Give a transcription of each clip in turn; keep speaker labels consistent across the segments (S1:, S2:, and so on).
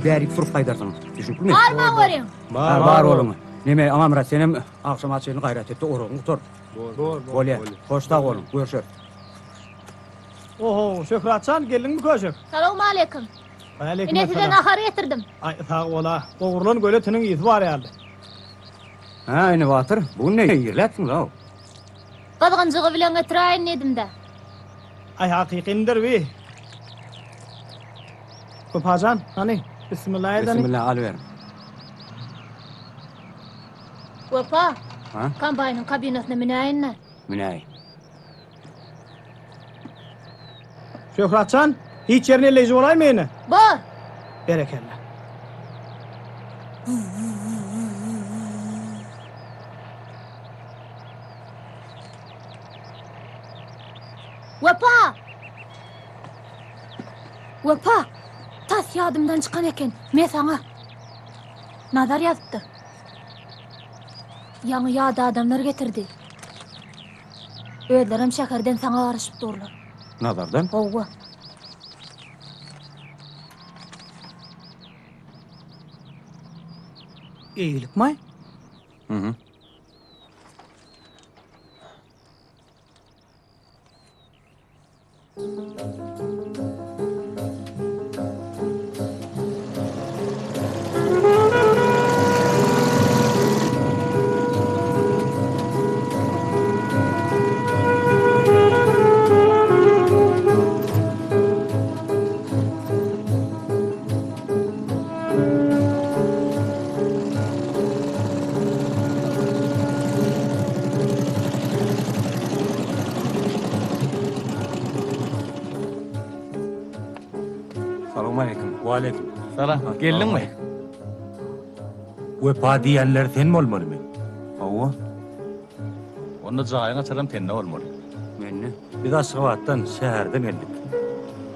S1: Bärik sürüp gaýdarsyňyz. Düşnüklimi?
S2: Armaň görüň.
S1: Bar, bar boluň. Neme, Amanmyrat, senem agşama çenli gaýrat et-de oragyňy gutar.
S3: Bor, bor.
S1: Bolýa. Hoş sag boluň. Görşeris.
S3: Oho, Şöhrat jan, geldiňmi köşek?
S2: Salowmaleýkim.
S3: Waleýkim
S2: Ine size
S3: essalam.
S2: nahar getirdim.
S3: Aý, sag bol-a. Gowrulan göle etiniň ysy bar ýaly.
S1: Hä, ine batyr, bu gün ne irläpsiň-law?
S2: Gyzgynjygy bilen getiräýin diýdim-dä.
S3: Aý, hakykynydyr bi. Wepa jan, hany, bismilla aýdaly.
S1: Bismilla, alyber.
S2: Wepa,
S1: Ha?
S2: kombaýnyň kabinasyna münäýin-dä.
S1: Münäý.
S3: Şöhrat jan, hiç ýerini elleýji bolaýmy ene?
S2: Bor.
S3: Berekella.
S2: Wepa! Wepa! Tas ýadymdan çykan eken. Me saňa. Nazar ýazypdyr. Ýaňy ýat adamlar getirdi. Özlerem şäherden saňa garaşyp durlar.
S1: Nazardan?
S2: Howwa.
S3: Eýgilikmaý?
S1: Mhm. Salowmaleýkim. Waleýkim.
S4: Salam. Geldiňmi?
S5: Wepa diýenleri sen bolmalymy?
S1: Hawa.
S4: Onda jaýyň açaram sende bolmaly.
S1: Mende.
S5: Biz Aşgabatdan, şäherden geldik.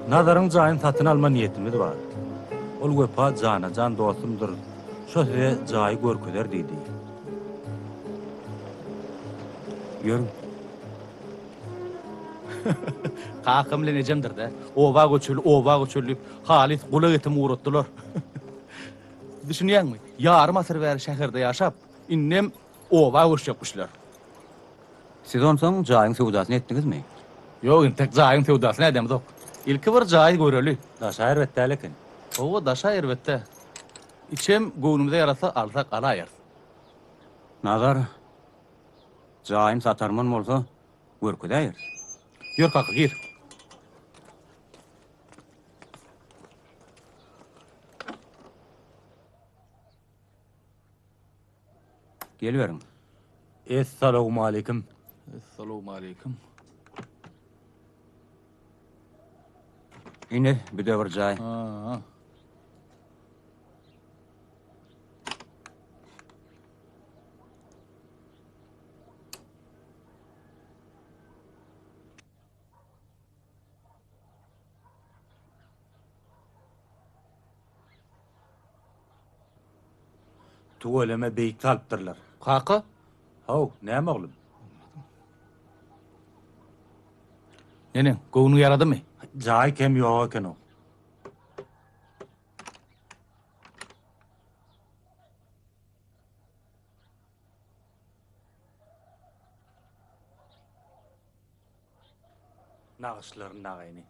S5: Nazaryň jaýyny satyn alma niýetimiz bar. Ol Wepa jana-jan dostumdyr, şo size jaýy görkezer diýdi.
S1: Ýörüň.
S4: Kakam bilen ejemdir-dä. Oba göçeli, oba göçeli diýip, halys gulak etim guratdylar. Düşünýäňmi? Ýarym asyr bäri şäherde ýaşap, indem Oba göçjekmişler.
S1: Siz onsoň jaýyň söwdasyny etdiňizmi?
S4: Ýok, entek jaýyň söwdasyny edemzok. Ilki bir jaýy göreli.
S5: Daşa erbet däl eken.
S4: Hawa, daşa erbet däl. Içem göwnümize ýarasa alsak alaýarys.
S1: Nazar, jaýyny satarman bolsa, görkezäýeris.
S4: Ýör kaka, gir.
S1: Geliberiň.
S5: Essalawmaleýkim.
S4: Essalawmaleýkim.
S1: Ine, bu-da bir jaý.
S4: Ha.
S5: Tüweleme beýik salypdyrlar.
S4: Kaka?
S5: Haw, näme oglum?
S4: Neneň, göwnüň ýaradymy?
S5: Jaý kem ýok eken-ow. Nagyşlaryny nagyny.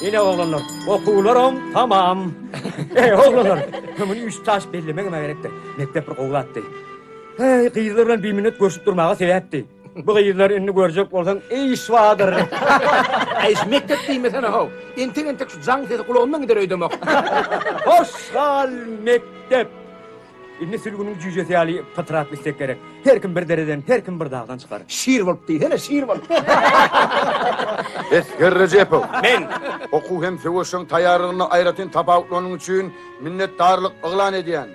S1: Ine oglanlar, okuwlaram tamam. Eý oglanlar, muny üç taş bellemegem gerekdir. Mekdep bir gowy zatdy. Heý, gyzlar bilen biminnet görşüp durmaga sebäpdi. Bu gyzlar indi görjek bolsaň iş bardyr.
S6: Äý, şu mekdep diýmesene how. Entek-entek şu jaň sesi gulagymdan gider öýdemok.
S1: Hoş gal, mekdep! Indi sülgüniň jüýjesi ýaly pytrap gitsek gerek. Her kim bir dereden, her kim bir dagdan çykar.
S6: Şir bolup diýsene, şir bolup.
S7: Esger Rejepow.
S1: Men!
S7: Okuw hem söweşjeň taýýarlygynda aýratyn tapawutlanyň üçin Minnetdarlyk yglan edýän.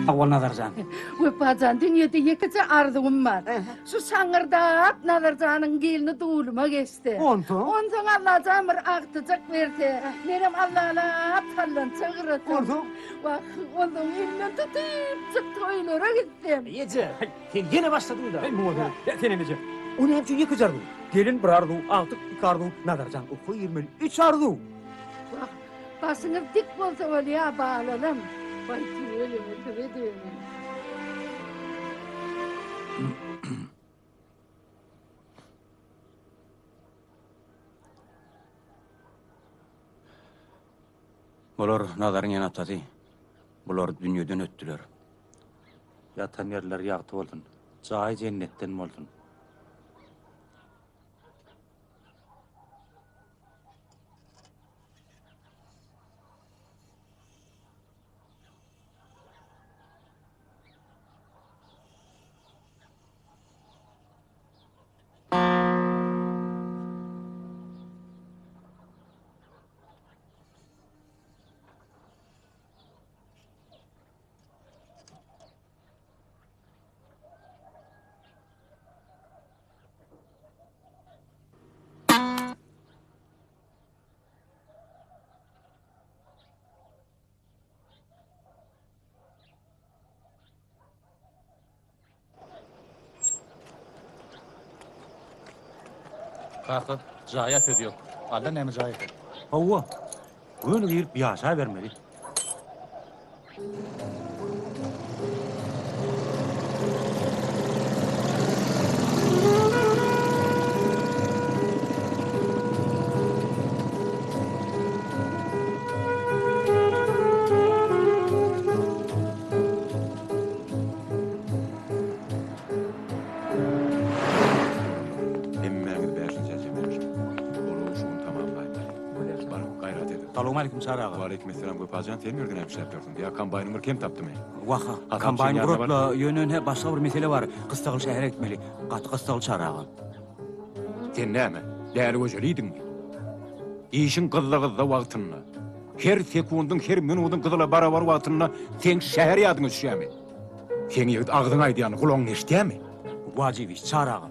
S1: Sag bol Nazarjan.
S8: Wepajan, dünýede ýekeje arzuwym bar. Şu şaňyrdap Nazarjanyň gelni duluma geçse.
S1: Onsoň?
S8: Onsoň Allajan bir agtyjak berse, menem allalap sallança gyrasam.
S1: Onsoň?
S8: Wah, onsoň elinden tutypjyk toýlara gitsem.
S6: Eje, sen ýene başladyň-da.
S1: Heý, muňa seret. Senem eje. O näme üçin ýekeje arzuw? Gelin bir arzuw, agtyk iki arzuw, Nazarjan okuwa girmeli üç arzuw.
S8: Wah, başyňyz dik bolsa bolýa, balalam. Waý, tüweleme, size döneýin.
S1: Bular Nazaryň ene-atasy. Bular dünýeden ötdüler.
S5: Ýatan ýerleri ýagty bolsun. Jaýy jennetden bolsun.
S4: Kaka, jaýa söz ýok. Alla näme jaý eken.
S5: Hawa, göni girip ýaşabermeli.
S9: Hemmäňiz bäşinji jemlenişip, olagy şu gün tamamlaýmaly. Baryň, gaýrat ediň.
S5: Salowmaleýkim Çary aga.
S9: Waleýkim essalam Wepajan, sen nirden näme işläp ýörsüň? Ýa kombaýnyň bir kem tapdymy?
S1: Wah, kombaýn guratla, ýöne ine başga bir mesele bar. Gyssagly şähere gitmeli. Gaty gyssagly Çary aga.
S9: Sen näme, däli göjelidiňmi? Işiň gyzza-gyzza wagtynda, her sekundyň, her minudyň gyzyla barabar wagtynda seň şäher ýadyňa düşýärmi? Seň ýigit agzyň aýdýanyny gulagyň eşidýärmi?
S1: Wajyp iş, Çary aga.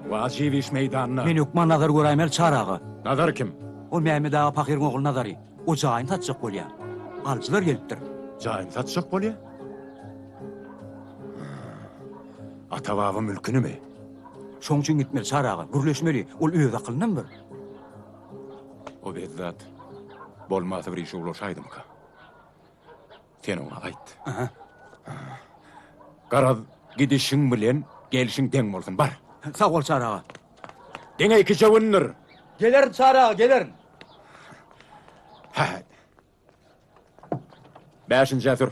S9: Wajyp iş meýdanda.
S1: Men hökman Nazary göräýmeli, Çary aga.
S9: Nazar kim?
S1: O Mämmet aga pahyryň ogly Nazary. O jaýyny satjak bolýar. Alyjylar gelipdir.
S9: Jaýyny satjak bolýar? Ata-baba mülkünimi?
S1: Şoň üçin gitmeli, Çary aga. Gürleşmeli. Ol öz akylyndan bir.
S9: O bezzat bolmasa bir işe ulaşaýdymyka? Sen oňa aýt. Garaz, gidişiň bilen gelşiň deň bolsun, bar.
S1: Sag bol, Çary aga.
S9: Diňe ikije gündür.
S1: Gelerin, Çary aga, gelerin.
S9: Hä. Bäşinjä sür.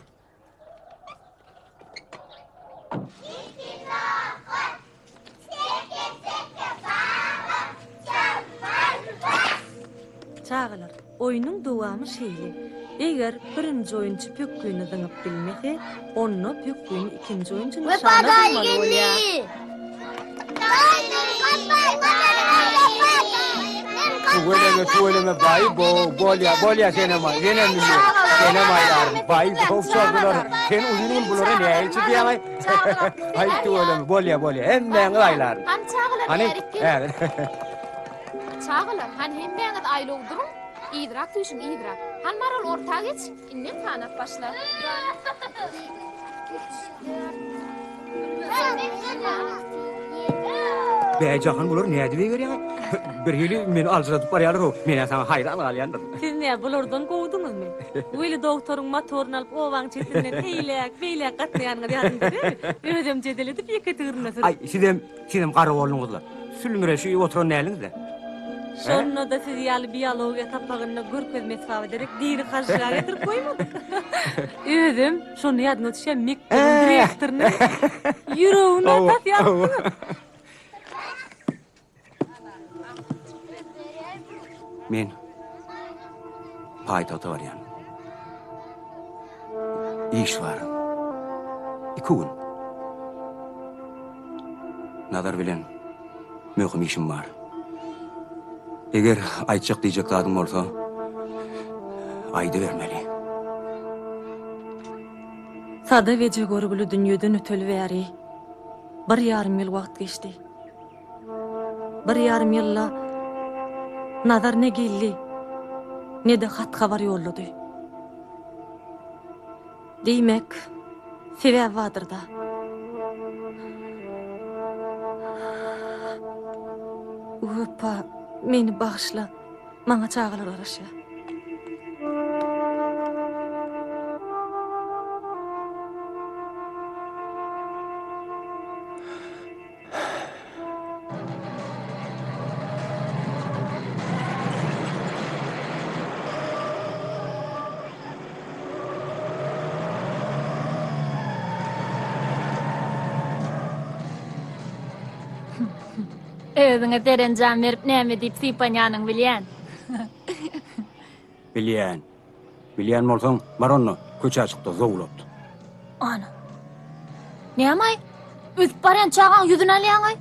S10: Çagalar, oýnuň dowamy şeýle, eger birinji oýunçy pökgini zyňyp bilmese, onda pökgini ikinji oýunçy nyşana zyňmaly bolýar.
S1: Tüweleme tüweleme baý bo bolýa bolýa senem aý senem bilýän senem aýlaryn baý bo çordular sen uzyn gün bulara nähili çydýaňaý aý tüweleme bolýa bolýa hemmäňiz aýlaryn
S11: Hany çagalar
S1: hany
S11: bärik geliň.
S1: häzir
S11: Çagalar hany hemmäňiz aýlaw duruň. Yzrak süýşüň yzrak. Hany Maral orta geç. Indem sanap başla.
S1: Bäý Jahan bular nädip egerýär? Bir hili meni aljyradyp barýarlar-ow. Men-ä saňa haýran galýandyryn.
S10: Siz nä bulardan gowudyňyzmy? Weli dogtoryň motoryny alyp obaň çetinden eýläk, beýläk gatnaýanyňyz ýadyňda dälmi? Özem jedel edip ýeke tigirinde sürüp.
S1: Aý, sizem, sizem gara bolduňyzla. Sülmüreşip oturan däliňiz-le.
S10: Şonda-da siz ýaly biologiýa sapagynda görkezme esbaba derek diri kaşşa getirip goýmadyk. Özem şonda ýadyňa düşýär mekdebiň direktoryny ýüregine tas ýazypdyňyz.
S1: Men paýtagta barýan. Iş bar. Iki gün. Nazar bilen möhüm işim bar. Eger aýtjak diýjek zadyň bolsa, aýdybermeli.
S10: Sada eje görgüli dünýeden öteli bäri bir ýarym ýyl wagt geçdi. Bir ýarym ýylda Nazar ne geldi, ne-de hat-habar ýollady. Diýmek, sebäbi bardyr-da. Wepa, meni bagyşla. Maňa çagalar garaşýar.
S2: Özüňe serenjam berip näme diýip sypanýanyňy bilýän.
S1: Bilýän. Bilýän bolsaň, bar onda, köçä çyk-da, zowlat.
S2: Ana. Näme-aý? Ösüp barýan çagaň ýüzüni alýaň-aý?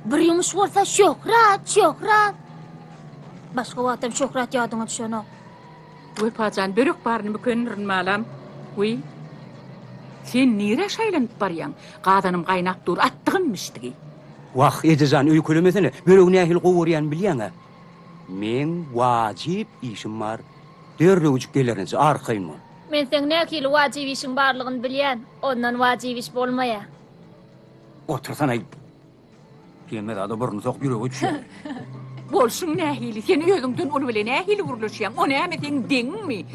S2: Bir ýumuş bolsa Şöhrat, Şöhrat. Başga wagtam Şöhrat ýadyňa düşenok.
S12: Wepajan börek baryny mükendirin balam. Wiý. Sen nirä şaýlanyp barýaň? Gazanym gaýnap dur, atdygym bişdigi.
S1: Wah, ejejan, öýkelemesene, böregi nähili gowy görýänimi bilýäň-ä. Meň wajyp işim bar. Derrewjik gelerinçe arkaýyn bol.
S2: Men seň nähili wajyp işiň barlygyny bilýän. Ondan wajyp iş bolmaýa.
S1: Otursana-aý. Hemme zada burnuny sokup ýürege düşýär.
S12: Bolşuň nähili? Sen özüňden uly bile nähili gürleşýäň? O näme seň deňiňmi?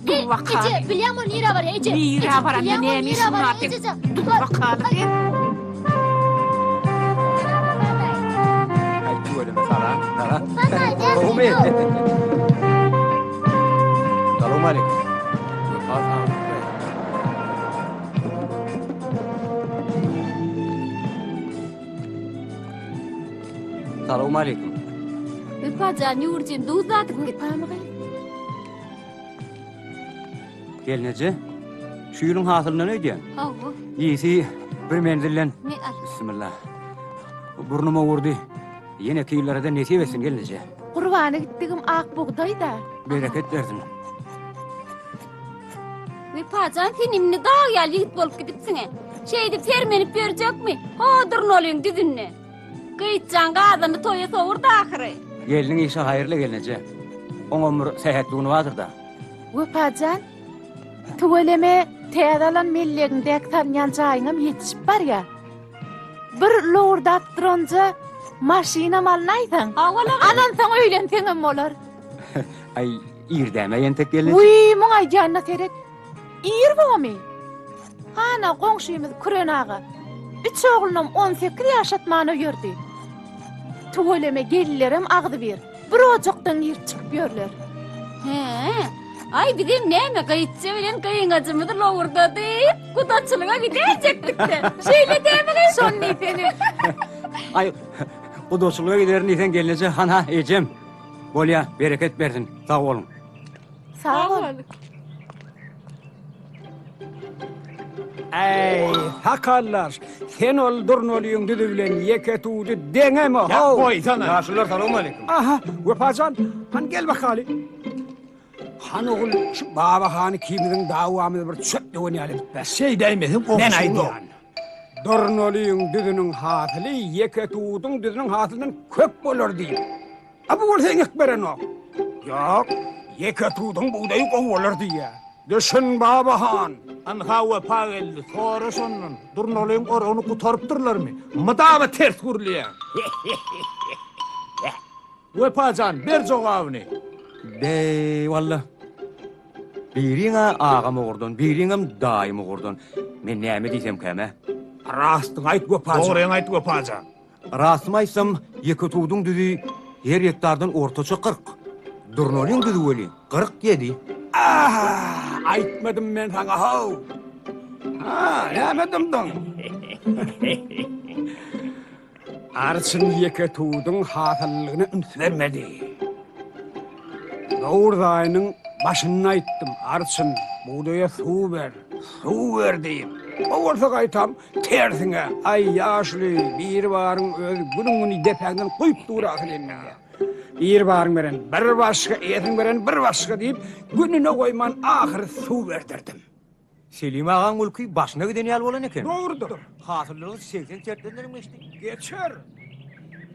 S12: Dur bakaly.
S2: Eje, bilýäňmi ol nirä barýar? Eje.
S12: Nirä baranda näme işiň bar seň? Dur bakaly sen.
S1: Aý tüweleme salam. Salam. Gowumy? Salowmaleýkim. Wepa saglyk ber. Salowmaleýkim.
S11: Wepajan ýüwürjim duz dadyp git.
S1: Gelneje, şu ýylyň hasylyndan öýdýän.
S11: Hawa.
S1: Ýesi bir menzilden.
S11: Me al.
S1: Bismillah. Burnuma urdy. Ýeneki ýyllara-da nesip etsin gelneje.
S8: Gurbana gitdigim ak bugdaý-da.
S1: Bereket bersin.
S11: Wepajan sen indi dag ýaly ýigit bolup gidipsiň-e. Şeýdip sermenip ýörjekmi? Ho Durnalyň düzünde. Gyýtjan gazany toýa sowurdy ahyry.
S1: Gelniň işi haýyrly gelneje. Oňam bir sähetli güni bardyr-da.
S8: Wepajan, tüweleme täze alan mellegiňdäki salynýan jaýyňam ýetişip barýar. Bir lowurdap duranja maşynam alnaýsaň. Alansoň öýlenseňem bolar.
S1: Aý, ir däme entek gelneje.
S8: Wiý, muň aýdýanyna seret. Ir bomy? Hana goňşymyz Küren aga. Üç oglunam 18 ýaşatman öýerdi. Tüweleme gelinlerem agzybir. Bir ojakdan girip çykyp ýörler.
S11: Hä? Aý bizem näme gyýçy bilen gyňajymyzy lowurdadyp, gudaçylyga gidäýjekdik-de. Şeýle dämi gyz?
S8: Şony diýsene.
S1: Aý, gudaçylyga giderin diýseň gelneje, hana ejem. Bolýa, bereket bersin. Sag boluň.
S8: Sag bol.
S13: Äý, sakaldaş, sen ol Durnalyň düzi bilen ýeke tudy deňeme, how!
S6: Goýsana.
S1: Ýaşulular salowmaleýkim.
S13: Aha, Wepajan, hany gel bakaly. Han ogul, şu Babahan ikimiziň dawamyzy bir çöp döwen ýaly edip ber.
S6: Şeýdäýmeseň
S13: Men
S6: goňşuň
S13: aýdýan. Durnalyň düzüniň hasyly ýeke tuduň düzüniň hasylyndan köp bolar diýip. A bu bolsa eňek berenok. Ýok, ýeke tuduň bugdaýy gowy bolar diýýär. Düşün Babahan!
S4: Ynha Wepa geldi, sora şondan, Durnalyň oragyny gutarypdyrlarmy? Mydama ters gürleýäň. Wepa jan, ber jogabyny.
S1: Beý, walla. Biriň-ä agam ugurdan, biriňem daýym ugurdan. Men näme diýsemkäm-ä?
S13: Rastyňy aýt, Wepa jan.
S6: Dogryňy aýt, Wepa jan.
S1: Rastymy aýtsam, Ýeketudyň düzi her gektardan ortaça 40. Durnalyň düzi weli 47.
S13: Ah, aýtmadym men saňa how. Ha, näme dymdyň? Arçyn Ýeketudyň hasyllygyna üns bermedi. Nowruz aýynyň başynda aýtdym, Arçyn, bugdaýa suw ber, suw ber diýip. O bolsa gaýtam Tersiňe, aý ýaşuly, biri baryň özi günüň-güni depäňden guýup dur ahyry diýýär. Biri baryň beren bir başga, eýesiniň beren bir başga diýip, gününe goýman ahyry suw berdirdim.
S1: Selim agaň gülki başyna giden ýaly bolan eken.
S13: Dogrudyr.
S1: Hasyllylygy 80 sertlendenem geçdi.
S13: Geçer.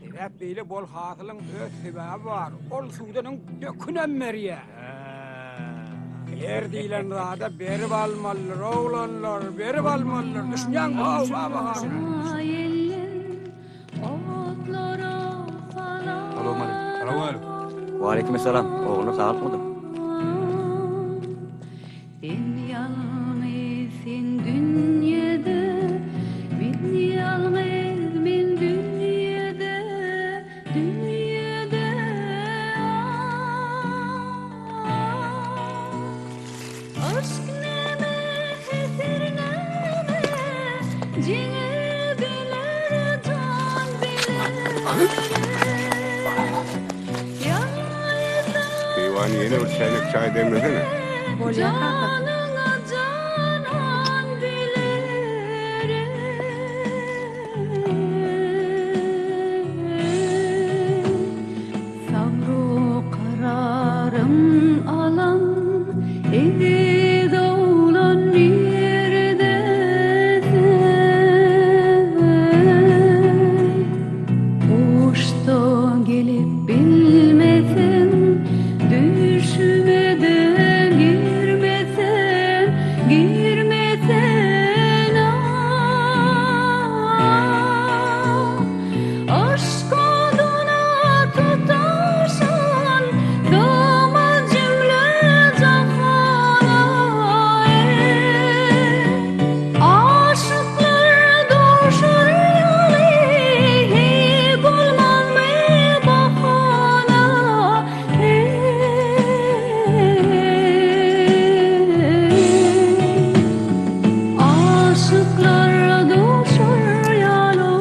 S13: Sebäp beýle bol hasylyň öz sebäbi bar. Ol suwdan öň dökünem berýär. Ýer diýlen zada berip almalydyr, oglanlar, berip almalydyr. Düşünýäňmi, haw, baba han?
S1: Waleýkim essalam. Oglanlar saglykmydyr?
S14: Sen ýalňyz sen dünýede Men ýalňyz men dünýede Dünýede ah Yşk näme heser näme Jeňe biler jan biler
S15: Keýwany ýene bir çäýnek çaý demlesene.
S10: Bolýar kaka.
S14: Janyňa janan biler Sabru kararym alan Eziz oglan nirde sen Guşda gelip bilmesem, Düşüme-de girmesen, girmesen ah. Aşk oduna tutaşan Sığmaz jümle jahana ey. Aşyklar duşar ýaly, heý, bolmazmy bahana, heý. Aşyklar duşar ýaly,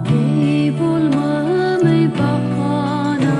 S14: heý, bolmazmy bahana.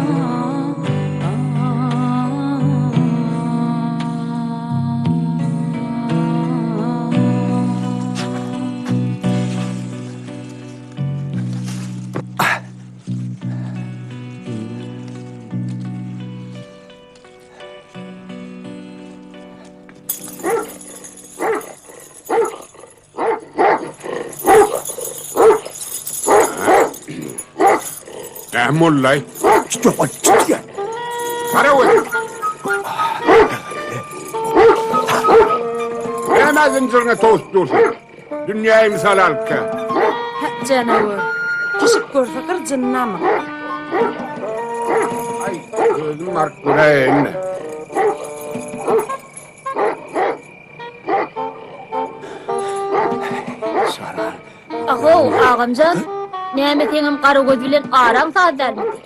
S15: Näme boldy-laý? Garagöz! Näme zynjyryňa towsup dursuň? Dünýäýi mysal alyp-ka.
S10: Hä, janawar. Pişik görse gyrjynnamy?
S15: Aý, özüm baryp göräýeýin-le.
S2: Ahow, agamjan, näme seňem Garagöz bilen araň saz dälmidi?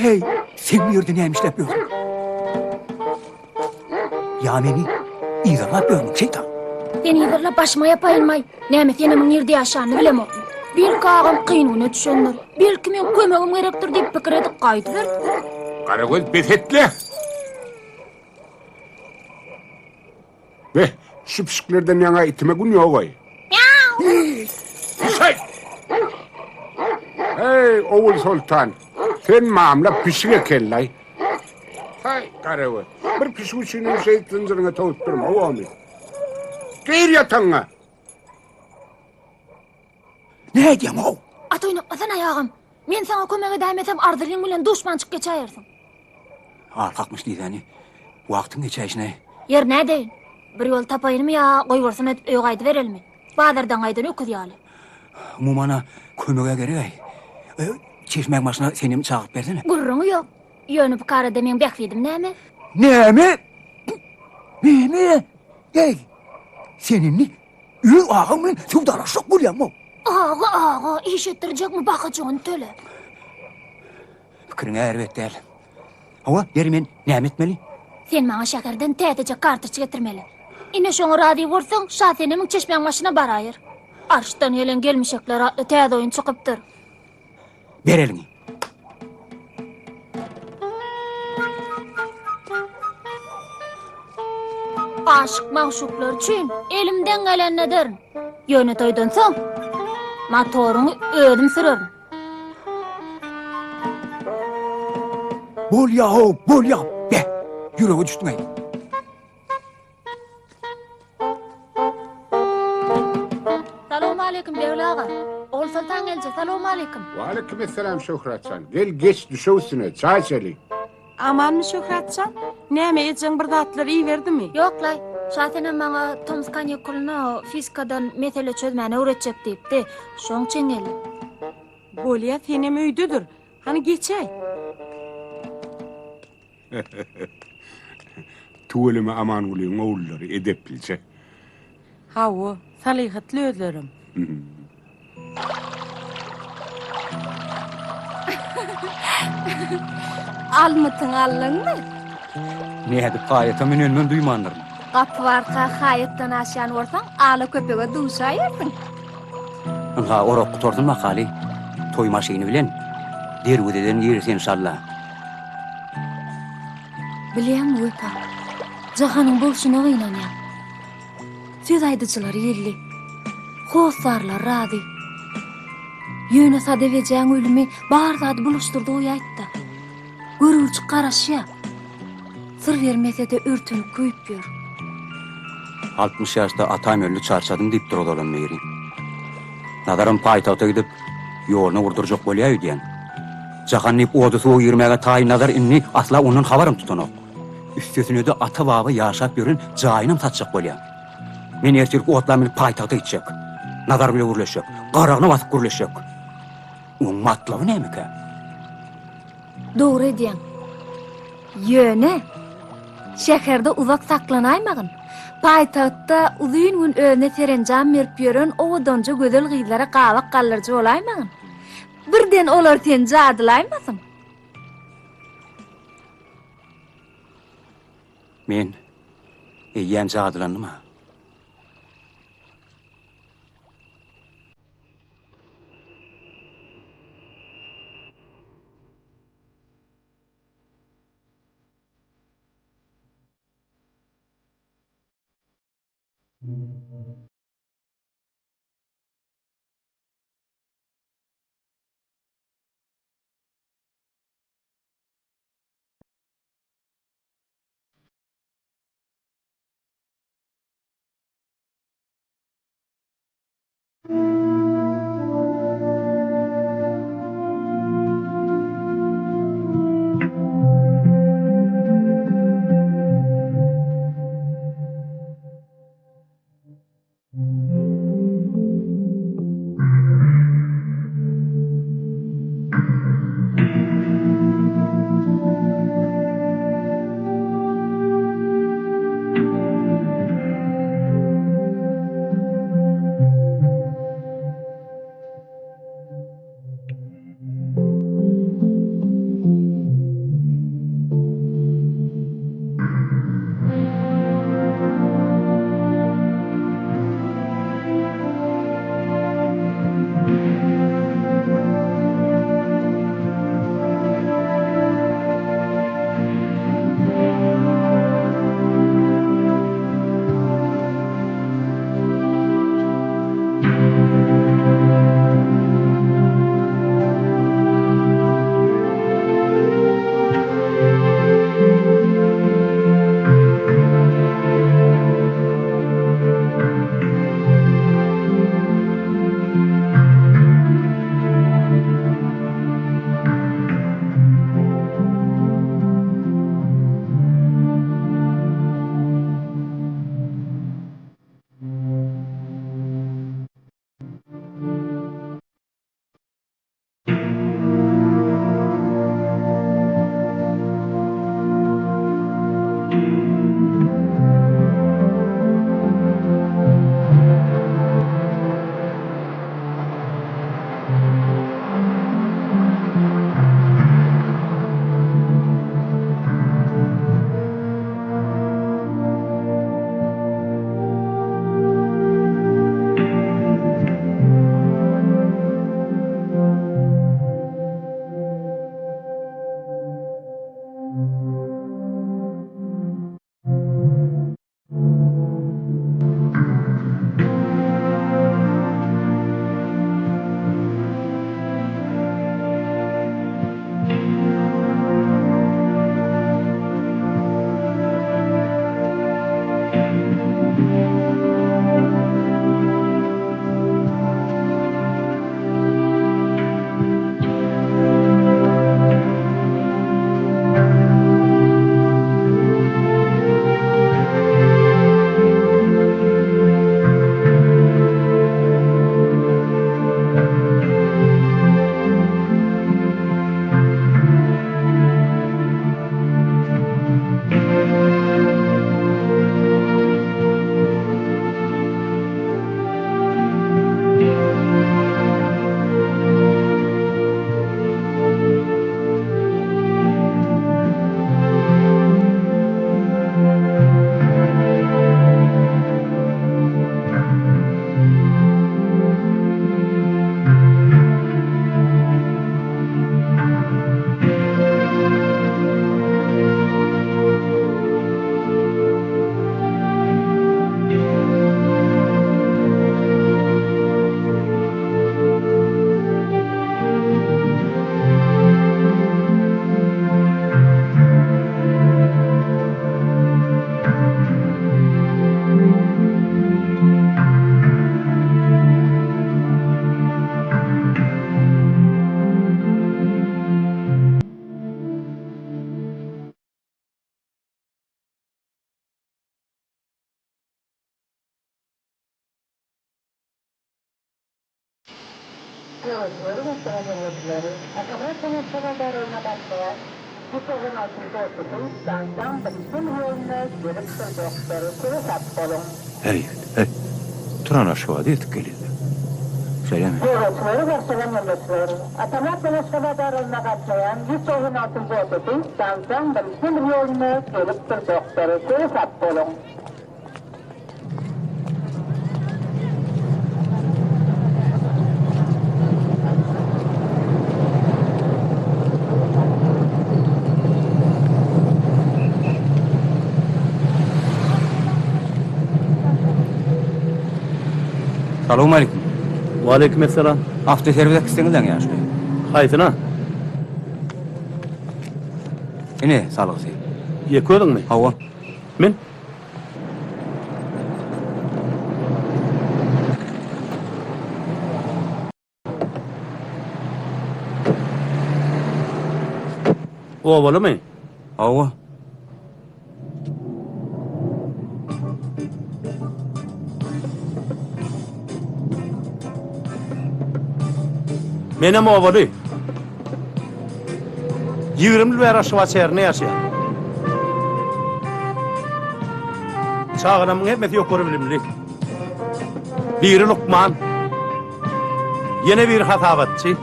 S1: Heý, sen bu ýerde näme işläp ýörsüň? Ýa meni yzarlap ýörmüň, şeýtan?
S2: Seni yzarlap başyma ýapaýynmaý. Näme senem nirde ýaşanyny bilemokmy? Belki agam kyn güne düşendir. Belki meň kömegim gerekdir diýip pikir edip gaýdyberipdir.
S15: Garagöz bes et-le! Beh, şu pişiklerden ýaňa itime gün ýog-aý. Pişik! Heý, Ogulsoltan, sen mamla pişik eken-laý. Haý, garagöz, bir pişik üçinem şeýdip zynjyryňa towup durma, omy. Gir ýatagyňa!
S1: Ne edýäň-ow?
S2: At oýnatmasana, agam. Men saňa kömek edäýmesem, Arzylyň bilen duşmançyk geçäýersiň.
S1: Al kakmyş diýsäni. Wagtyň geçäýşine.
S2: Ýer nädeýin? Bir ýol tapaýynmy ýa goýbolsun edip öýe gaýdyberelimi? Bazardan gaýdan öküz ýaly.
S1: Umuman-a, kömeg-ä gereg-aý. Çeşmäň başyna senem çagyryp bersene.
S2: Gürrüňi ýok. Ýöne bu karada meň bähbidim näme?
S1: Näme? Näme? Eý, sen indi Öz agaň bilen söwdalaşjak bolýaňmy?
S2: Aga, aga, iş etdirjekmi bakajygyny töle.
S1: Pikiriň erbet däl. Hawa, ýeri men näme etmeli?
S2: Sen maňa şäherden täzeje kartoçka getirmeli. Ine şoňa razy bolsaň, Şasenemiň çeşmäň başyna baraýyr. Arşdan gelen gelmişekler atly täze oýun çykypdyr.
S1: Ber eliňi.
S2: Aşyk magşuklar üçin elimden gelenini ederin. Ýöne toýdan soň motoryňy özüm sürerin.
S1: Bolýa-how, bolýa. Be, ýürege düşdüň-äý.
S2: Salowmaleýkim Begli aga. Ogulsoltan gelje, salowmaleýkim.
S15: Waleýkim essalam Şöhrat jan. Gel geç düşek üstüne, çaý içeli.
S16: Amanmy Şöhrat jan? Näme ejeň bir zatlar iberdimi?
S2: Ýoklaý. Şasenem maňa tomus kanikulynda fizikadan mesele çözmäni öwretjek diýipdi. Şoň üçin geldim.
S16: Bolýa senem öýdedir. Hany geçäý.
S15: Tüweleme Amangulyň ogullary edeplije.
S16: Hawa, salyhatly özlerem.
S11: Almytyňy aldyňmy?
S1: Nädip haýata münenimem duýmandyryn.
S11: Gapy barka haýatdan aşýan bolsaň, ala köpege duşaýarsyň.
S1: Ynha, orak gutarsyn bakaly. Toý maşyny bilen derwezeden gireris enşalla.
S2: Bilýäňmi, Wepa, Jahanyň bolşuna gynanýan. Söz aýdyjylar geldi. Hossarlar razy. Ýöne Sadap ejäň ölümi bar zady bulaşdyrdy goýaýtda. Görgüljik garaşýa. Syr bermese-de örtenip köýüp ýör.
S1: 60 ýaşda atam öldi çarçadym diýipdir ozalam biri. Nazaram paýtagta gidip, ýoluny gurdurjak bolýa öýdýän. Jahan diýip oda-suwa girmäge taýyn Nazar indi asla ondan habaram tutanok. Üstesine-de ata-baba ýaşap ýören jaýynam satjak bolýa. Men ertirki otla münüp paýtagta gitjek. Nazar bile gürleşjek. Garagyna basyp gürleşjek. Oň matlaby nämekä?
S2: Dogry edýäň. Ýöne, şäherde uzak saklanaýmagyn. Paýtagtda uzyn gün özüne serenjam berip ýören owadanja gözel gyzlara gabak galdyryjy bolaýmagyn. Birden olar seni jadylaýmasyn.
S1: Men eýýäm jadylandym-a.
S5: Heý, heý, Turan Aşgabada ýetip gelýär. Şeýlemi? Salowmaleýkim.
S17: Waleýkim essalam.
S1: Awtoserwis äkitseňizläň ýaşuly.
S17: Haýsyna?
S1: Ine, salgysy.
S17: Ýeke özüňmi?
S1: Hawa.
S17: Min. Obalymy?
S1: Hawa.
S17: Menem obaly. 20 ýyl bäri Aşgabat şäherinde ýaşaýan. Çagalarymyň hemmesi ýokary bilimli. Biri lukman, ýene biri hasabatçy.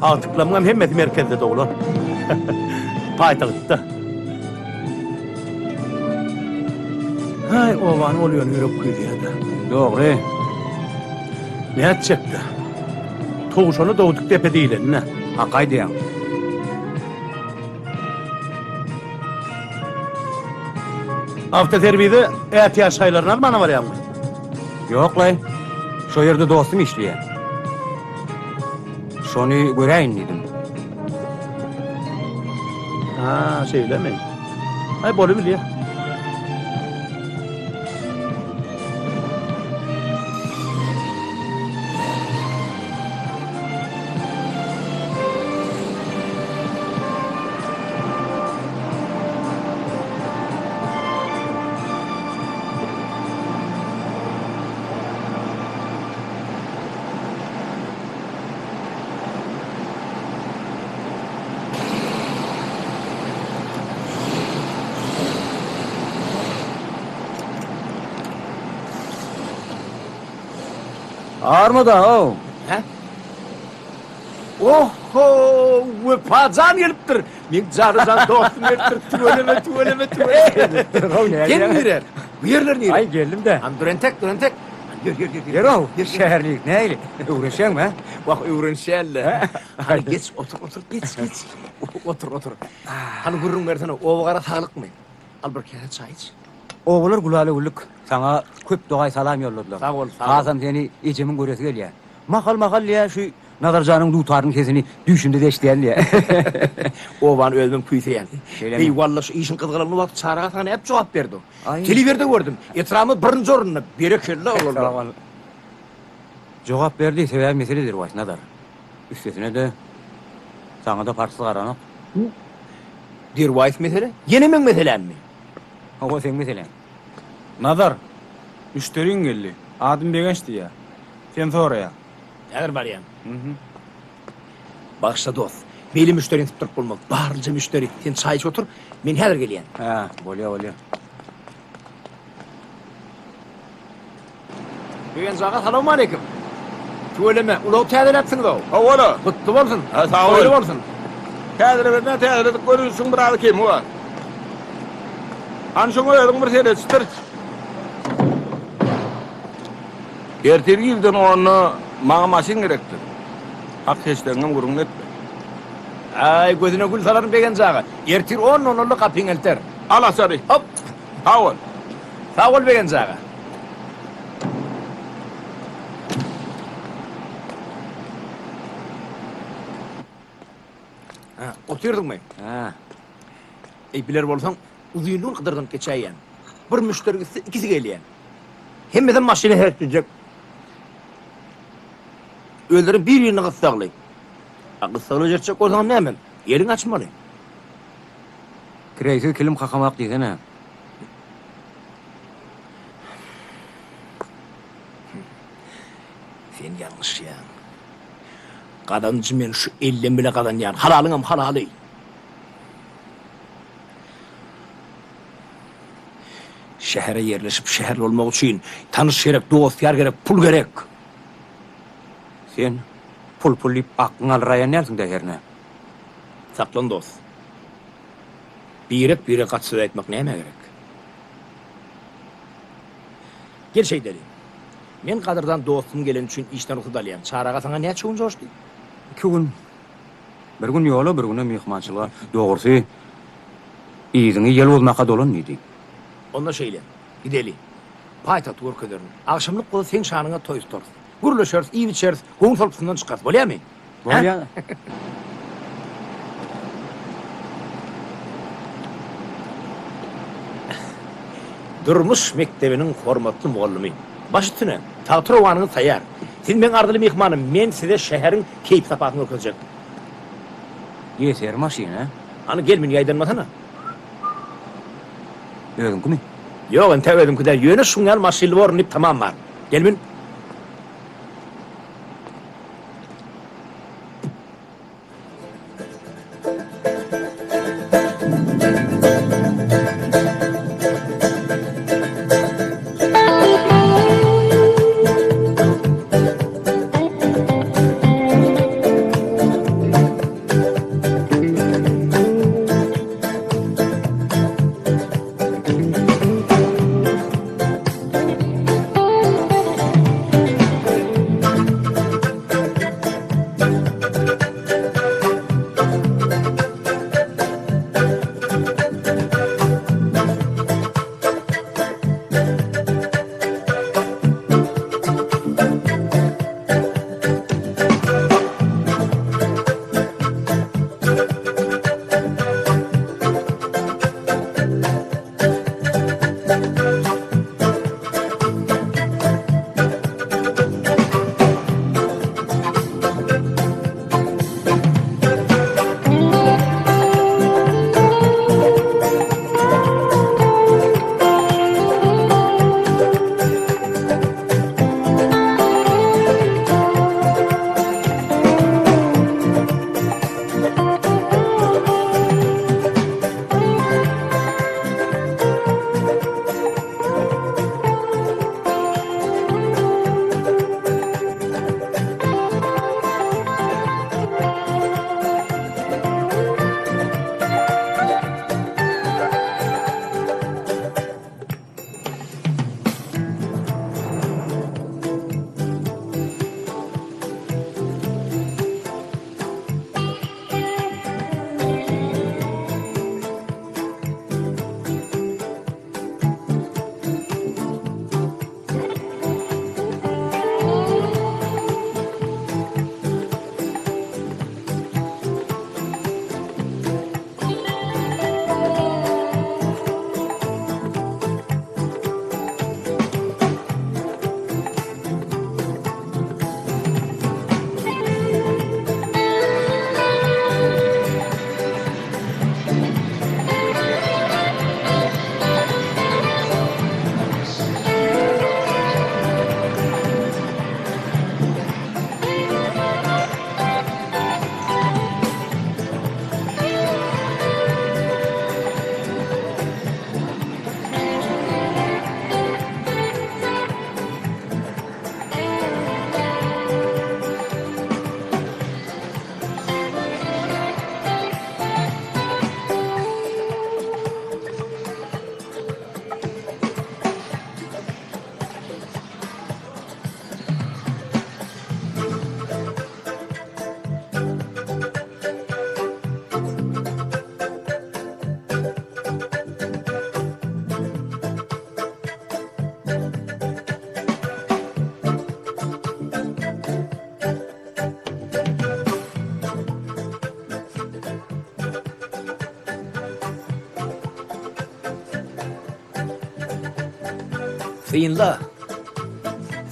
S17: Agtyklarymyňam hemmesi merkezde doglan. Paýtagtda. Haý, obany ol ýöne ýürek küýseýär-dä.
S1: Dogry.
S17: Nätjek-dä? Towşany dogduk depe diýlenine.
S1: Hak aýdýaň.
S17: Awtoserwize ätiýaç şaýlaryny almana barýaňmy?
S1: Ýok-laý. Şo ýerde dostum işleýär. Şony göräýin diýdim.
S17: Ha, şeýlemi? Aý, bolubilýär.
S1: Armada-ow!
S6: Hä? Oho, Wepajan gelipdir. Meň jana-jan dostum gelipdir. Tüweleme, tüweleme, tüweleme. Sen nire? Bu ýerler nire?
S1: Aý, geldim-de.
S6: Han, dur entek, dur entek. Han, ýör, ýör, ýör.
S1: Ýör-ow, şäherli, nähili? Öwrenişýäňmi, hä?
S6: Wah, öwrenişýän-le. Hany, geç, otur, otur, geç, geç. Otur, otur. Hany, gürrüň bersene, oba-gara saglykmy? Al bir käse çaý iç.
S1: Obalar gülala-güllük. Saňa köp dogaý salam ýolladylar.
S6: Sag bol, sag bol.
S1: Hasam seni ejemiň göresi gelýär. Mahal-mahal diýýär, şu Nazarjanyň dutarynyň sesini düýşümde-de eşidýän diýýär.
S6: Obany özümem küýseýän.
S1: Şeýlemi?
S6: Eý, walla, şu işiň gyzgalaňly wagty Çary aga saňa nädip jogap berdi?
S1: Aý.
S6: Telewizorda gördüm. Etrabymyz birinji orunda. Berekella, oglanlar.
S1: Sag bol. Jogap berdi, sebäbi mesele derwaýys, Nazar. Üstesine-de, saňa-da parhsyz garanok.
S6: Derwaýys mesele? Ýene meň meselämmi?
S1: Hawa, seň meseläň.
S3: Nazar, müşderiň geldi. Adym Begenç diýýär. Seni soraýar.
S6: Häzir barýan. Bagyşla dost. Beýle müşderini sypdyryp bolmaz. Barlyja müşderi. Sen çaý içip otur. Men häzir gelýän.
S1: Hä, bolýa, bolýa.
S6: Begenç aga salowmaleýkim. Tüweleme, ulag täzeläpsiňiz-ow.
S18: Hawa-la.
S6: Gutly bolsun.
S18: Ha, sag bol.
S6: Toýly bolsun.
S18: Täzelemesine täzeledik görnüşiň biraz kemi bar. Hany şoňa özüň bir seretişdir. Ertir irden onda maňa maşyn gerekdir. Hak heşdegiňem gürrüňini etme.
S6: Aý, gözüne gül salaryn Begenç aga. Ertir on nol-nolda gapyňy elter.
S18: Al açary.
S6: Hop!
S18: Sag bol.
S6: Sag bol Begenç aga. Ha, otyrdyňmy?
S1: Ha.
S6: Eý, biler bolsaň, uzynly gün gydyrdynyp geçäýýän. Bir müşderi gitse, ikisi gelýär. Hemmesem maşyna seretdirjek. Özleri bir-birine gyssagly. A gyssagly bejertjek bolsaňam näme? Eliňi açmaly.
S1: Kireýsiz kilim kakamak diýsene.
S6: Sen ýalňyşýaň. Gazanjy men şu ellem bile gazanýan. Halalyňam halaly. Şähere ýerleşip şäherli bolmak üçin tanyş gerek, dost-ýar gerek, pul gerek.
S1: Sen pul-pul diýip aklyňy alraýan dälsiň-dä hernä?
S6: Saklan dost. Birek-birege gaty söz aýtmak nämä gerek? Gel şeýdeli. Men gadyrdan dostum geleni üçin işden rugsat alýan. Çary aga saňa näçe gün joşdy?
S1: Iki gün. Bir gün ýola, bir günem myhmançylyga. Dogrusy, yzyňy ýel bozmaka dolan diýdi.
S6: Onda şeýle, gideli. Paýtagty görkezerin. Agşamlyk bolsa seň şanyňa toý tutarys. Gürleşeris, iýip-içeris, göwün solpusyndan çykarys. Bolýamy?
S1: Bolýa.
S6: Durmuş mekdebiniň hormatly mugallymy. Baş üstüne, tagtyrowanyňyz taýýar. Siz meň arzyly myhmanym, men size şäheriň keýp-sapasyny görkezjek.
S1: Ýeser maşyn, hä?
S6: Hany, gel mün, ýaýdanmasana.
S1: Özüňkimi?
S6: Ýok, entäk özümki däl, ýöne şuň ýaly maşynly borun diýip tamam bar. Gel mün. Synla.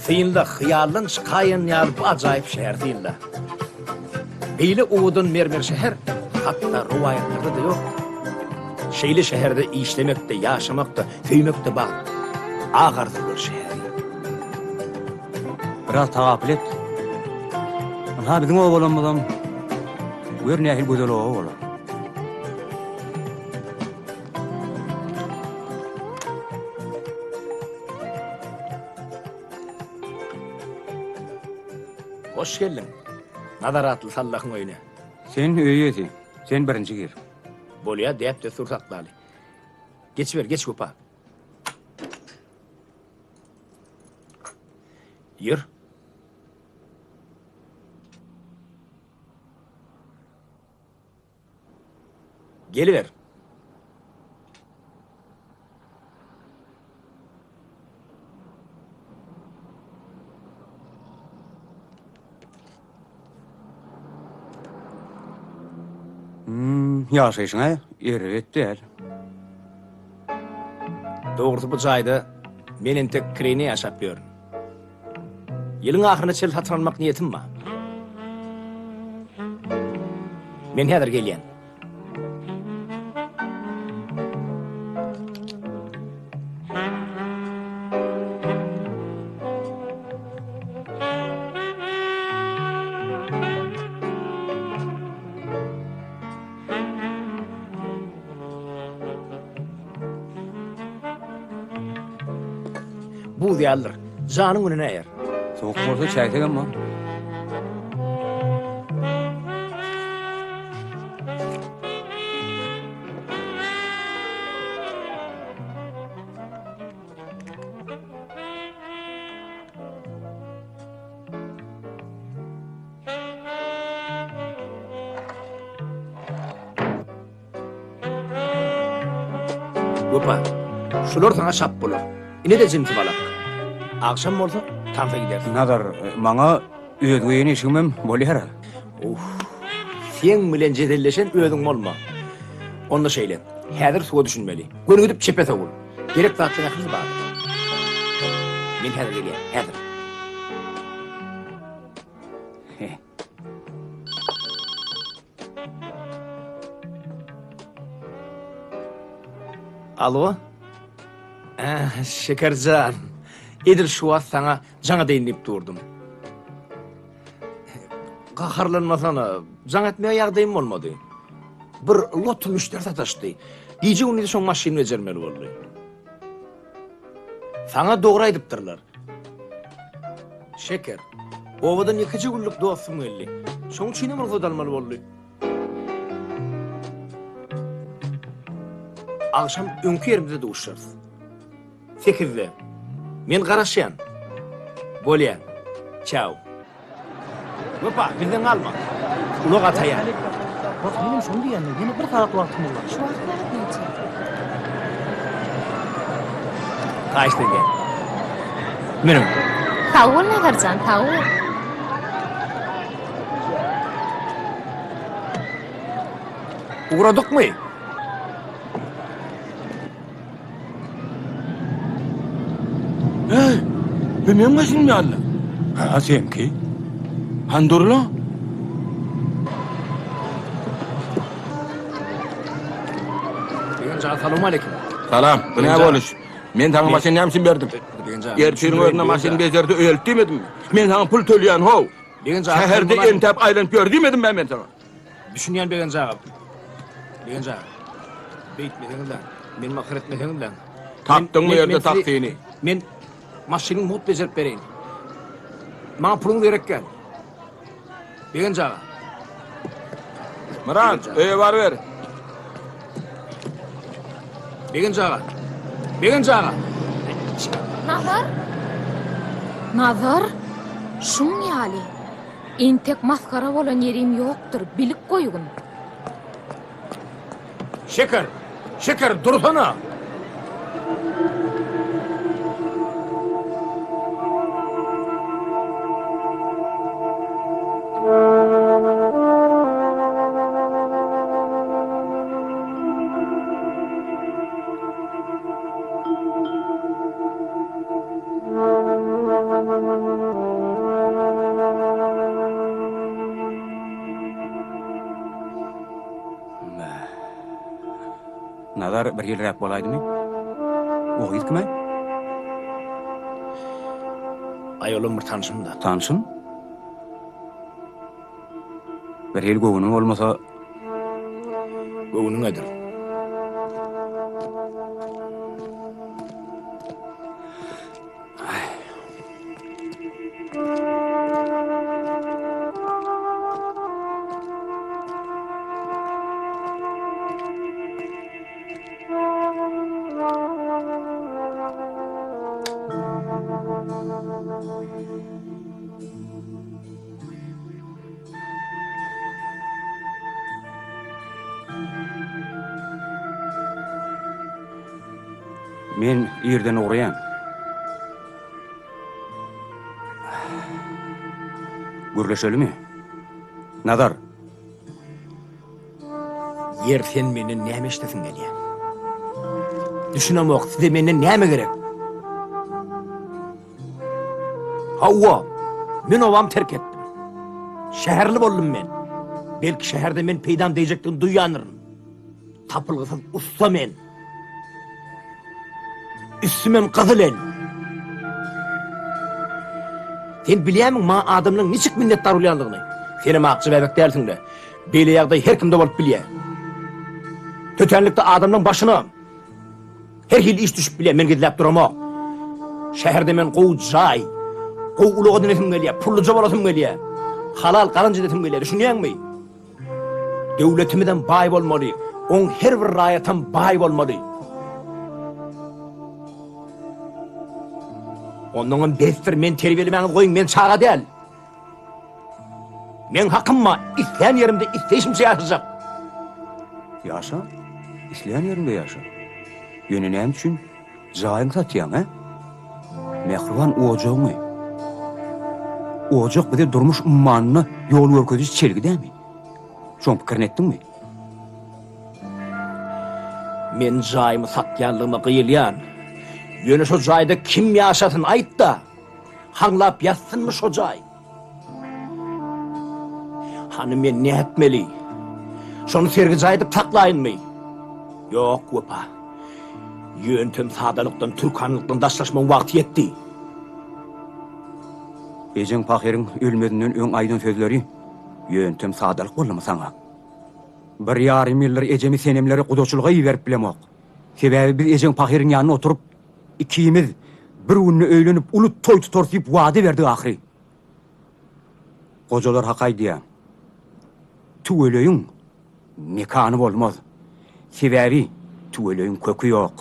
S6: Synla, hyýaldan çykaýan ýaly bu ajaýyp şäheri synla. Beýle owadan mermer şäher hatda rowaýatlarda-da ýokdur. Şeýle şäherde işlemek-de, ýaşamak-da, söýmek-de bagt. Ak arzuwlar şäheri.
S1: Biraz tagapyl et. Ynha biziň obalarymyzam gör nähili gözel oba bolar.
S6: Hoş geldiň, Nazar atly sallahyň öýüne.
S1: Sen öý eýesi, sen birinji gir.
S6: Bolýa, däp-dessur saklaly. Geçiber, geç Wepa. Ýör. Geliber.
S1: Hmm, ýaşaýşyň-a erbet däl.
S6: Dogrusy bu jaýda men entek kireýne ýaşap ýörün. Ýylyň ahyryna çenli satyn almak niýetim bar. Men häzir gelýän. Buz ýalydyr. Janyň gününe eýer.
S1: Sowuk bolsa çäýsegem bor.
S6: Wepa, şular saňa şap bolar. Ine-de jinsi balak. Agşam bolsa tansa gidersiň.
S1: Nazar, maňa öz geýen eşigimem bolýar-a.
S6: Uf, seň bilen jedelleşen özüň bolma. Onda şeýle, häzir suwa düşünmeli. Göni gidip çepe sowul. Gerek zatlaryň ählisi bardyr. Men häzir gelýän, häzir. Alo? Äh, Şekerjan. Edil şu wagt saňa jaň edeýin diýip durdum. Gaharlanmasana, jaň etmäge ýagdaýym bolmady. Bir lot müşderi sataşdy. Gije-gündiz şoň maşynyny bejermeli boldy. Saňa dogry aýdypdyrlar. Şeker, obadan ýekeje günlük dostum geldi. Şoň üçinem rugsat almaly boldy. Agşam öňki ýerimizde duşarys. Sekizde. Men garaşýan. Bolýa. Çau. Wepa, bizden galma. Ulag ataýan.
S17: Wah, menem şony diýýän-de, ýene bir sagat wagtymyz bar.
S8: Şu wagt sagat näçe?
S6: Haýyşt edýän. Münüň.
S2: Sag bol, Nazarjan, sag bol.
S6: Ugradykmy?
S18: Hey, bu meň maşynym ýaly.
S9: Ha, seňki.
S18: Han dur-la.
S6: Begenç aga, salowmaleýkim.
S18: Salam, bu näme boluş? Men saňa maşyny näme üçin berdim?
S6: Begenç aga.
S18: Ertiriň özünde maşyny bejerdi, öýelt diýmedimmi? Men saňa pul töleýän, how.
S6: Begenç aga.
S18: Şäherde entäp aýlanyp ýör diýmedimmi men saňa?
S6: Düşünýän Begenç aga. Begenç aga. Beýtmeseňizläň. Meni masgara etmeseňizläň.
S18: Tapdyň bu ýerde taksini.
S6: Men maşynyňy mugt bejerip bereýin. Maňa puluňyz gerek däl. Begenç aga.
S18: Myrat, öýe baryber.
S6: Begenç aga. Begenç aga.
S2: Nazar. Nazar. Şuň ýaly. Entek masgara bolan ýerim ýokdur, bilip goýgun.
S6: Şeker! Şeker, dursana!
S1: Nazar bir ýylrak bolaýdymy? O gyz kim-aý?
S6: Aý olam bir tanşym-da.
S1: Tanşyň? Bir hili göwnüň bolmasa.
S6: Göwnüňedir.
S1: Men irden ugraýan. Gürleşelimi? Nazar.
S6: Ýer sen menden näme eşdesiň gelýä? Düşünemok, size menden näme gerek? Hawa, men obamy terk etdim. Şäherli boldum men. Belki şäherde men peýdam degjekdigini duýýandyryn. Tapylgysyz ussa men. Üstümem gyzyl el. Sen bilýärmiň maňa adamlaryň niçik minnetdar bolýandygyny? Senem akja bäbek dälsiň-le. Beýle ýagdaý her kimde bolup bilýär. Tötänlikde adamlaryň başyna her hili iş düşüp bilýär, men gizläp duramok. Şäherde men gowy jaý, gowy ulag edinesim gelýär, pulluja bolasym gelýär. Halal gazanç edesim gelýär, düşünýäňmi? Döwletimizem baý bolmaly, oň her bir raýatam baý bolmaly. Onnoňam besdir, meni terbiýelemäňizi goýuň, men çaga däl. Meň hakym bar, islän ýerimde isleýşimçe ýaşajak.
S1: Ýaşa, islän ýeriňde ýaşa. Ýöne näme üçin jaýyňy satýaň, hä? Mähriban ojagyňy. Ojak bize durmuş ummanynda ýol görkeziji çelgi dälmi? Şoň pikirini etdiňmi?
S6: Men jaýymy satýanlygyma gyýylýan. Ýöne şo jaýda kim ýaşasyn, aýt-da! Haňlap ýatsynmy şo jaý? Hany men nätmeli? Şony sergi jaý edip saklaýynmy? Ýok, Wepa. Ýöntem sadalykdan, türkanlykdan daşlaşmagyň wagty ýetdi.
S1: Ejeň pahyryň ölmezinden öň aýdan sözleri ýöntem sadalyk boldumy saňa? Bir ýarym ýyldyr ejemi senemlere gudaçylyga iberip bilemok. Sebäbi biz ejeň pahyryň ýanynda oturyp, Ikimiz bir günde öýlenip uly toý tutarys diýip wada berdik ahyry. Gojalar hak aýdýa. Tüweleýiň mekany bolmaz. Sebäbi tüweleýiň köki ýok.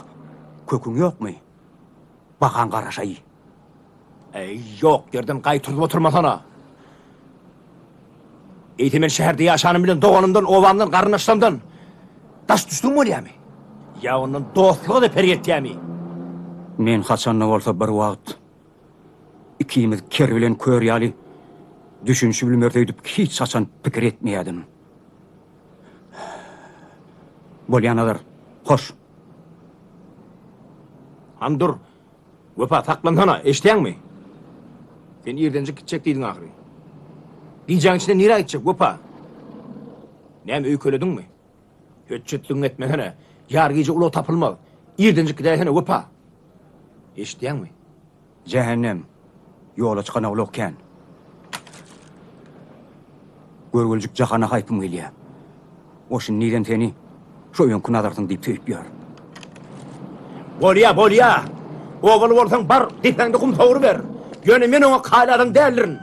S1: Köküň ýokmy? Bahaň garaşaý.
S6: Äý, ýok ýerden gaý turzup oturmasana. Eýse men şäherde ýaşanym bilen doganymdan, obamdan, garyndaşlarymdan daş düşdügim bolýamy? Ýa ondan dostluga zeper ýetýämi?
S1: Men haçanda bolsa bir wagt ikimiz ker bilen kör ýaly düşünişibilmeris öýdüp hiç haçan pikir etmeýärdim. Bolýa Nazar, hoş.
S6: Hany dur, Wepa, saklansana, eşidýäňmi? Sen irdenjik gitjek diýdiň ahyry. Gijäň içinde nirä gitjek, Wepa? Näme, öýkelediňmi? Hötjetligiňi etmesene. Ýar gije ulag tapylmaz. Irdenjik gidäýsene, Wepa! Eşidýäňmi?
S1: Jähennem, ýola çykana ulag kän. Görgüljik jahana haýpym gelýär. O şindizem seni şo öňki Nazarsyň diýip söýüp ýör.
S6: Bolýa, bolýa. Obaly bolsaň bar, depäňde gum sowruber. Ýöne men oňa kaýyl adam däldirin.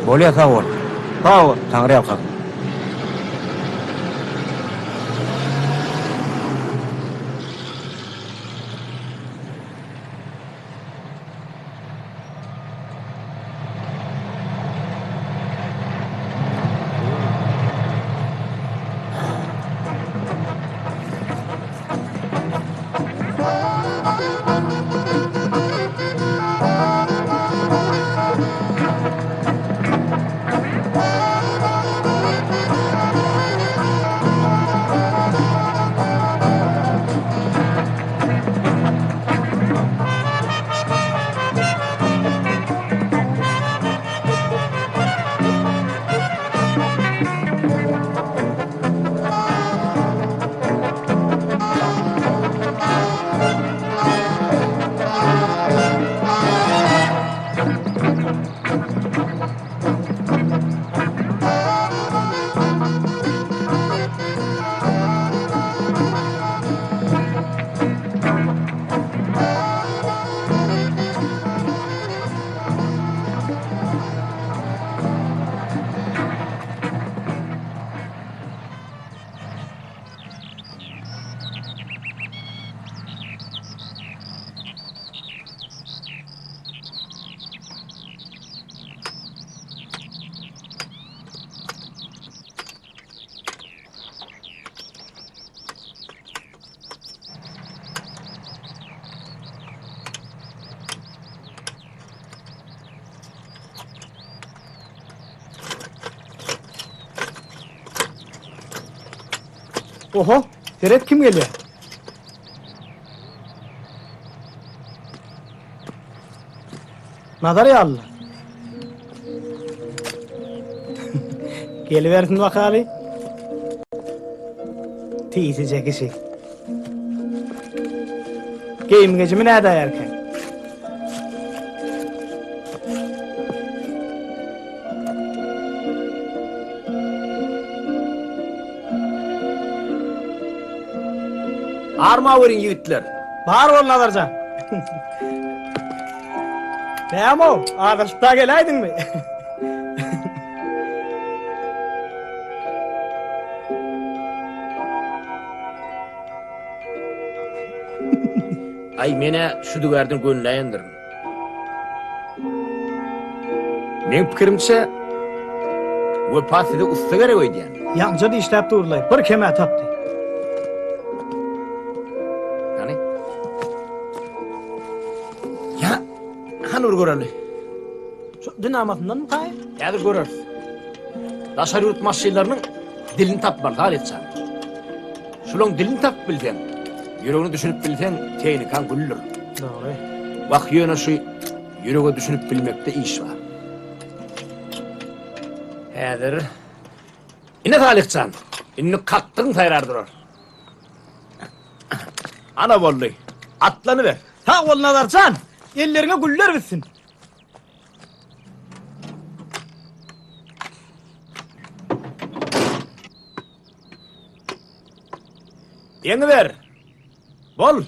S5: Bolýa sag bol.
S1: Sag bol.
S5: Taňry ýalkasyn.
S17: Oho, seret kim gelýär? Nazar ýalylar. Gelibersin bakaly. Tizije kişi. Geýim gejimi nädäýerkä?
S6: Armaweriň ýigitler.
S17: Bar bol Nazarjan. Näme-ow, azaşyp-da geläýdiňmi?
S6: Aý, men-ä şüdügärden gönüläýendirin. Meň pikirimçe, Wepa size ussa gerek öýdýän.
S17: Ýaňja dişläp durlaý, bir kem-ä tapdy.
S6: Hany? Ýa, hany bir göreli.
S17: Şu dinamasyndanmy kaý?
S6: Häzir göreris. Daşary ýurt maşynlarynyň dilini tapmaly, Halytjan. Şulaň dilini tapyp bilseň, ýüregine düşünip bilseň, tehnikaň güldür.
S17: Dogry.
S6: Wah, ýöne şu ýürege düşünip bilmekde iş bar. Häzir. Ine Salyhjan, indi kakdygyň saýrar durar. Ana boldy. Atlanyber.
S17: Sag bol Nazarjan! Elleriňe güller bitsin.
S6: Ýeňiber. Bol.